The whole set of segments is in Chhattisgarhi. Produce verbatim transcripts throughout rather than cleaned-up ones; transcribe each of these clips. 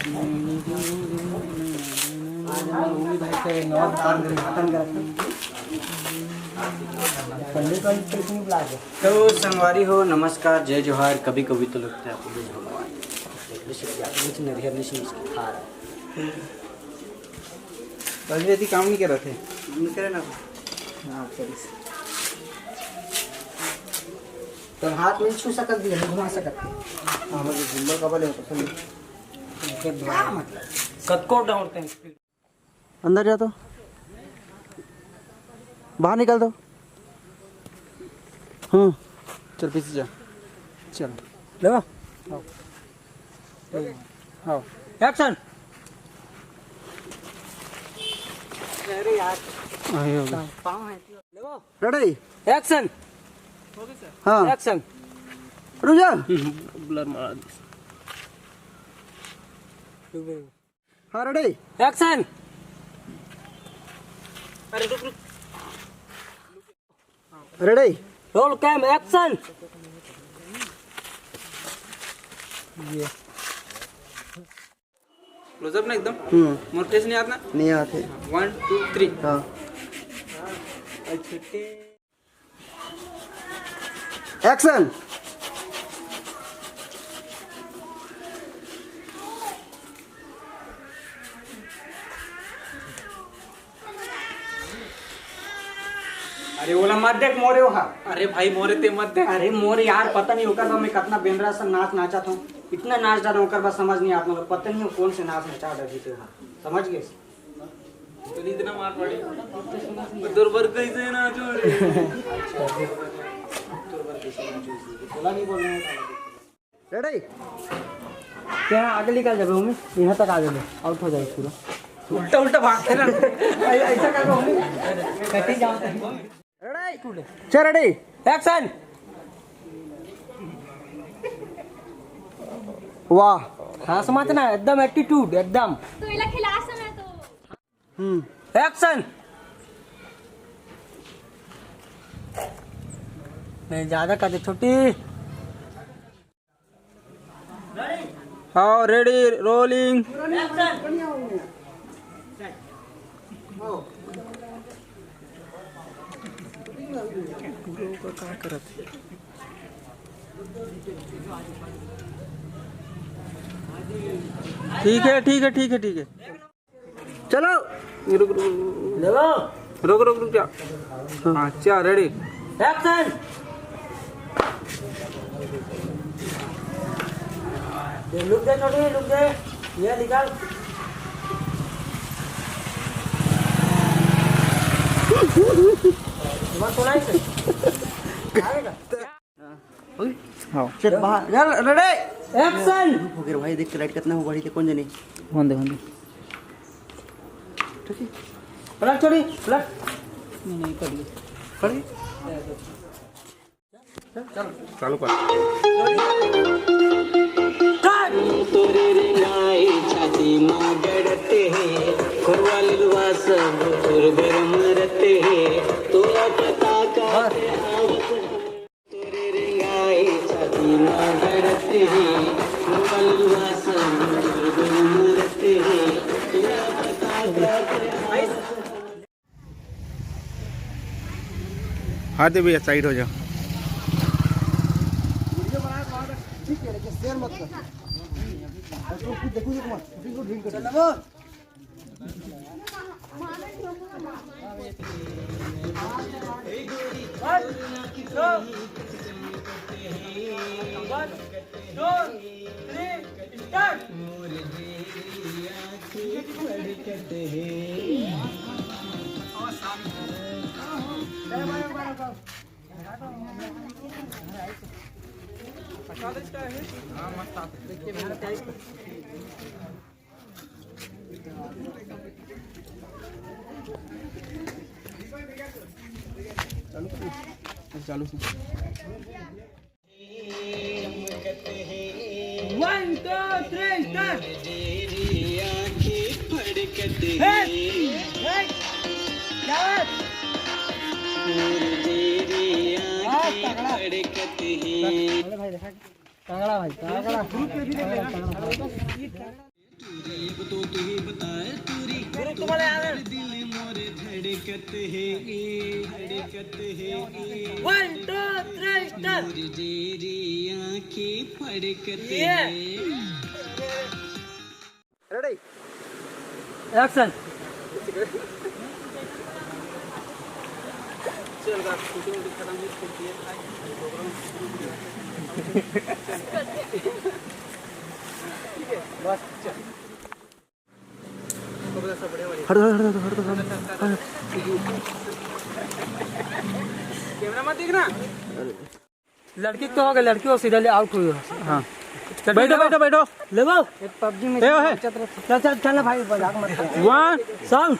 आज हम लोग भी भाई से नवा दुकान के उद्घाटन करत हन। पंडित वाली स्टेशन बुला के। तो संगवारी हो, नमस्कार, जय जोहार। कभी कभी तो लगता है आपको भी भगवान कुछ नरियर नहीं समझ के खा रहा है। तो अभी यदि काम नहीं कर रहे थे। काम नहीं करे ना। हाँ, चलिए। तो हाथ में छू सकत भी है, घुमा सकत है। हाँ, मुझे घूमने का बल है, पसंद है। क्या मतलब? कतको डाउन स्पीड। अंदर जा तो, बाहर निकल दो। हम्म, चल पीछे जा, चल। ले आओ। आओ। एक्शन। अरे यार। आयो। पाँव है। ले आओ। रेडी। एक्शन। हाँ। एक्शन। रुक जा। ब्लर मार दे। हाँ, रेडी। एक्शन। अरे रुक, रुक। रेडी। Roll cam, action. ये क्लोजअप ना एकदम। हम्म। मोर फेस नहीं आता ना? नहीं आते। वन, टू, थ्री। हाँ। अच्छा, एक्शन। अरे ओला मत देख, मोरे ओहा। अरे भाई, मोरे ते मत देख। अरे मोर यार, पता नहीं ओकर बर मैं कतना बेंदरा सा नाच नाचत हूँ। इतना नाच डाला ओकर बर, समझ नहीं आता, मतलब पता नहीं वो कौन से नाच नचा डरही ते हा। समझ गए? तो इतना मार पड़े। तोर बर कैसे ना छोड़े। रेडी? क्या आगे निकल जाबे, ओमे यहाँ तक आ जाबे, आउट हो जाबे पूरा। उल्टा उल्टा भागते ना। ऐ-, ऐसा कर, ओमे कटी जाओ। रेडी? चल, रेडी? एक्शन। वाह। हाँ, समझ ना, एकदम एटीट्यूड, एकदम। तो इला खिला समय तो। हम्म। एक्शन। नहीं, ज्यादा कर दे, छोटी। हाँ, रेडी, रोलिंग। ठीक है, ठीक है, ठीक है, ठीक है। चलो। रुक, रुक, रुक। देखो। रुक, रुक, रुक जा। हाँ, चल, रेडी। एक्शन। ये लुक दे छोटी, लुक दे। ये निकाल। तुम्हारा सुनाई से? आगे का? हाँ। चल, बाहर। चल, रेडी। एक्शन। हो गया भाई, देख के लाइट कितना हो बढ़ी थे, कौन जाने। होने दे, होने दे। ठीक है। पलट छोड़ी, पलट। नहीं, नहीं, कर ली। कर ली? चालू कर। तोरे रेंगाई छाती मा गड़ते हैं, खोरवा लुलवा सब तोर बर मरते हैं, तोला पता का बस। हाँ दे भैया, साइड हो जाओ। ठीक है, लेकिन शेयर मत कर। देखो, देखो, देखो, शूटिंग को ड्रिल कर। चालू से। One, two, three, start. Hey! Hey! क्या बात? बहुत तगड़ा। अरे भाई, देखा, तगड़ा भाई, तगड़ा। ग्रुप में भी देख लेना। गुरु तुम्हारे आ रहे हैं। One, two, three, start. ये। Ready? Action. चल, रात shooting वूटिंग खत्म हुई, फिर किए खाए, program शुरू किया। ठीक है, बस, चल। हट, हट, हट, हट, हट, हट। Camera मत देखना। लड़की तो हो गई, लड़की वो सीधा ले out हुई हो। हाँ। चल, बैठो, ले बैठो, बैठो। ले वो। ये PUBG में ए, ओ है। चल, चल, चल ना भाई, मजाक मत कर। One। Sound।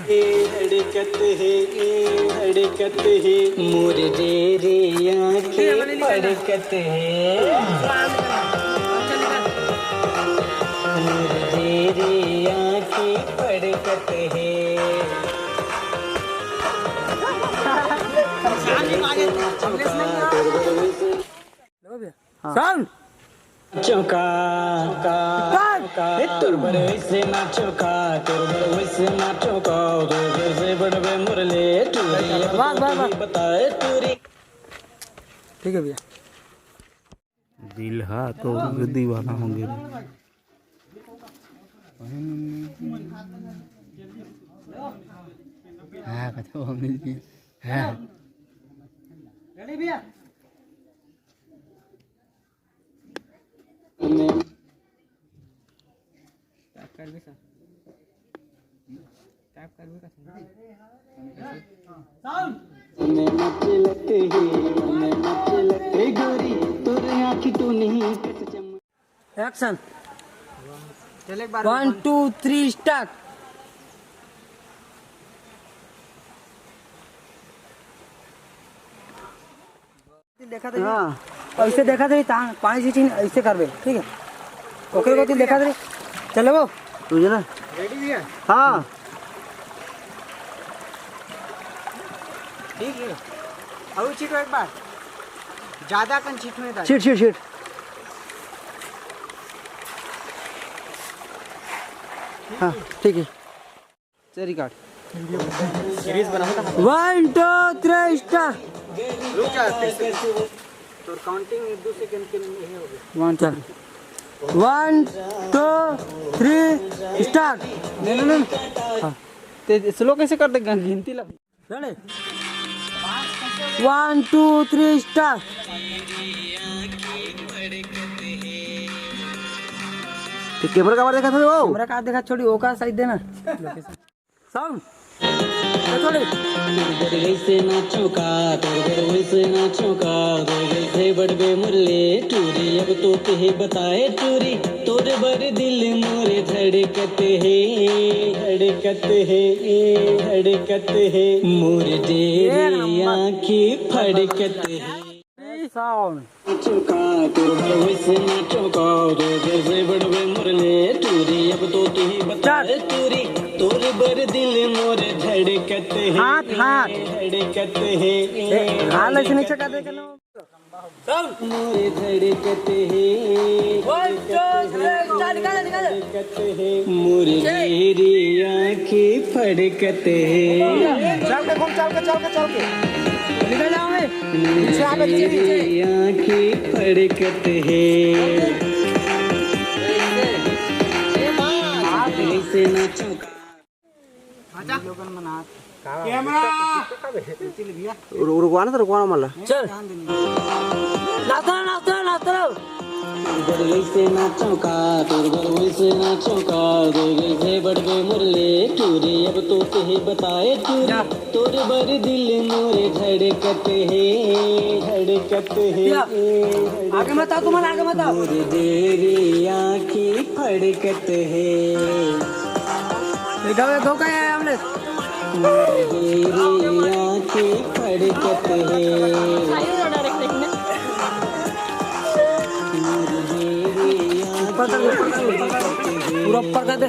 हड़कत है, हड़कत है, मोर जेरी आंखें फड़कत है। मोर जेरी आंखें फड़कत है। हाँ। Sound। चौका, चौका, ए, तुरबर वैसे ना चौका, तुरबर वैसे ना चौका, तुरबर से बड़बे मुरले, टूरी अब वाह, वाह, वाह। बताए टूरी। ठीक है भैया। दिल हा तो दीवाना होंगे। हाँ, कथा बोल दीजिए। हाँ। Ready भैया? Tap करबे का? Tap करबे का? Action. चल एक बार One, two, three, start. देखा था हाँ। ऐसे देखा था, तान पानी से छीन ऐसे करबे, ठीक है? ओकरे को देखा था। चलो वो। तुझे ना। Ready भैया? हाँ। ठीक है। अउ छीटो एक बार। ज्यादा कन छीटने दा। छीट, छीट, छीट। हाँ, ठीक है। चल record। Series बना था। One, two, three, start. रुक जा, फिर से। तो counting एक दो second के लिए ये हो गया। One, two. One, two, three, start. नहीं, नहीं, नहीं। हाँ। ते slow कैसे कर दे गिनती ला? Ready? One, two, three, start. तो camera का बार देखा था वो? Camera का देखा छोड़ी, वो का side देना। Sound. ये छोड़ी। तोर घर वैसे नाचो का, तोर घर वैसे नाचो का, तोर घर से बड़बे मुरले टूरी, अब तो कहे बताए टूरी, तोर बर दिल मोरे धड़कत है, धड़कत है, धड़कत है, मोर जेरी आँखी फड़कत है। Sound. नाचो का, तोर घर वैसे नाचो का, तोर घर से बड़बे मुरले टूरी, अब तो तू ही बताए टूरी, तोर बर दिल मोरे धड़कत है, हाथ, हाथ. धड़कत है, ए, हाथ ऐसे नीचे कर दे, चलो. मोरे धड़कत है, One, two, three, start, निकाल, निकाल. धड़कत है, मोरे तेरी आँखी फड़कत है. चल के घूम, चल के, चल के, चल के. निकल जाओ बे. पीछे आ बे, पीछे, पीछे. तेरी आँखी फड़कत है. ऐसे नाचो का. Camera. रु-, रुकवाना तो रुकवाना मला. चल. नाचता रहो, नाचता रहो, नाचता रहो. तोर घर वैसे नाचो का, तोर घर वैसे नाचो का, तोर घर से बड़बे मुरले टूरी, अब तो कहे बताए टूरी, तोर बर दिल मोरे धड़कत है, धड़कत है. आगे मत आओ, तुम्हारा आगे मत आओ. मोरे जेरी आँखी फड़कत है. ये गाँव, गाँव का है हमने. मोरे जेरी आँखी फड़कत है. मोरे जेरी आँखी फड़कत है. पूरा ऊपर कर दे.